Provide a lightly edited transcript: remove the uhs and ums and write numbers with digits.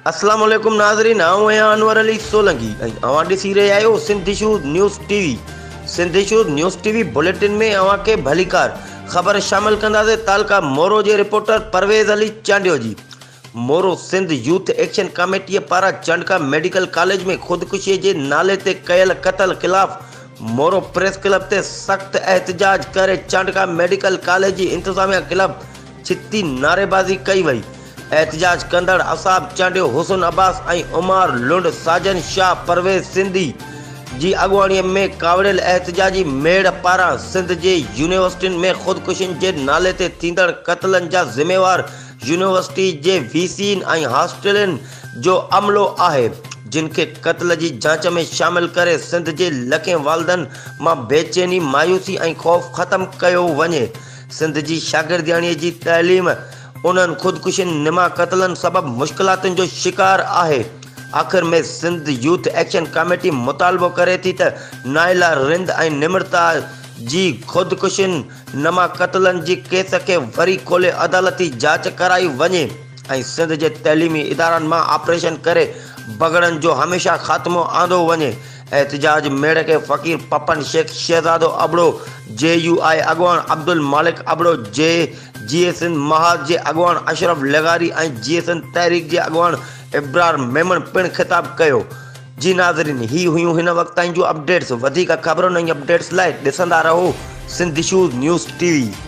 اسلام عليڪم ناظرين آئون آهيان انور علي سولنگي ۽ اوهان ڏسي رهيا آهيو Sindh issues news T V Sindh issues news T V bulletin ۾ اوهان کي ڀليڪار خبر شامل ڪنداسين تعلقه مورو جي رپورٽر پرويز علي چانڊيو جي مورو سنڌ يوٿ ايڪشن ڪاميٽيء پاران چانڊڪا ميڊيڪل ڪاليج ۾ خودڪشيء جي نالي تي ڪيل قتل خلاف مورو پريس ڪلب تي سخت احتجاج ڪري چانڊڪا ميڊيڪل ڪاليج جي انتظاميا خلاف ڇتي نعريبازي ڪئي وئي. احتجاج ڪندڙ اصحاب چانڊيو، حسن عباس ۽ عمار لنڊ، ساجن شاهه، پرويز سنڌي جي اڳواڻي ۾ ڪاوڙيل احتجاجي ميڙ پاران سنڌ جي يونيورسٽين ۾ خودڪشين جي نالي تي ٿيندڙ قتلن جا ذميوار يونيورسٽي جي وي سين ۽ هاسٽلن جو عملو آهي جن کي قتل جي جاچ ۾ شامل ڪري سنڌ جي لکين والدن مان بيچيني، مايوسي ۽ خوف ختم ڪيو وڃي. سنڌ جي شاگردياڻيء جي تعليم انهن خودڪشين نما قتلن سبب مشڪلاتن جو شڪار آهي. آخر ۾ سنڌ يوٿ ايڪشن ڪاميٽي مطالبو ڪري ٿي ته نائلا رند ۽ نمرتا جي خودڪشين نما قتلن جي ڪيس کي وري کولي عدالتي جاچ ڪرائي وڃي ۽ سنڌ جي تعليمي ادارن مان آپريشن ڪري بگهڙن جو هميشه خاتمو آندو وڃي. احتجاج ميڙ کي فقير پپن شيخ، شهزادو ابڙو، جي يو آء اڳواڻ عبدالمالڪ ابڙو، جي جيئي سنڌ محاذ جي اڳواڻ اشرف لغاري ۽ جيئي سنڌ تحريڪ جي اڳواڻ ابرار ميمڻ پڻ خطاب ڪيو. جي ناظرين هي هيون هن وقت تائين جون اپڊيٽس وڌيڪ خبرن ۽ اپڊيٽس لاء ڏسندا رهو Sindh issues news T V.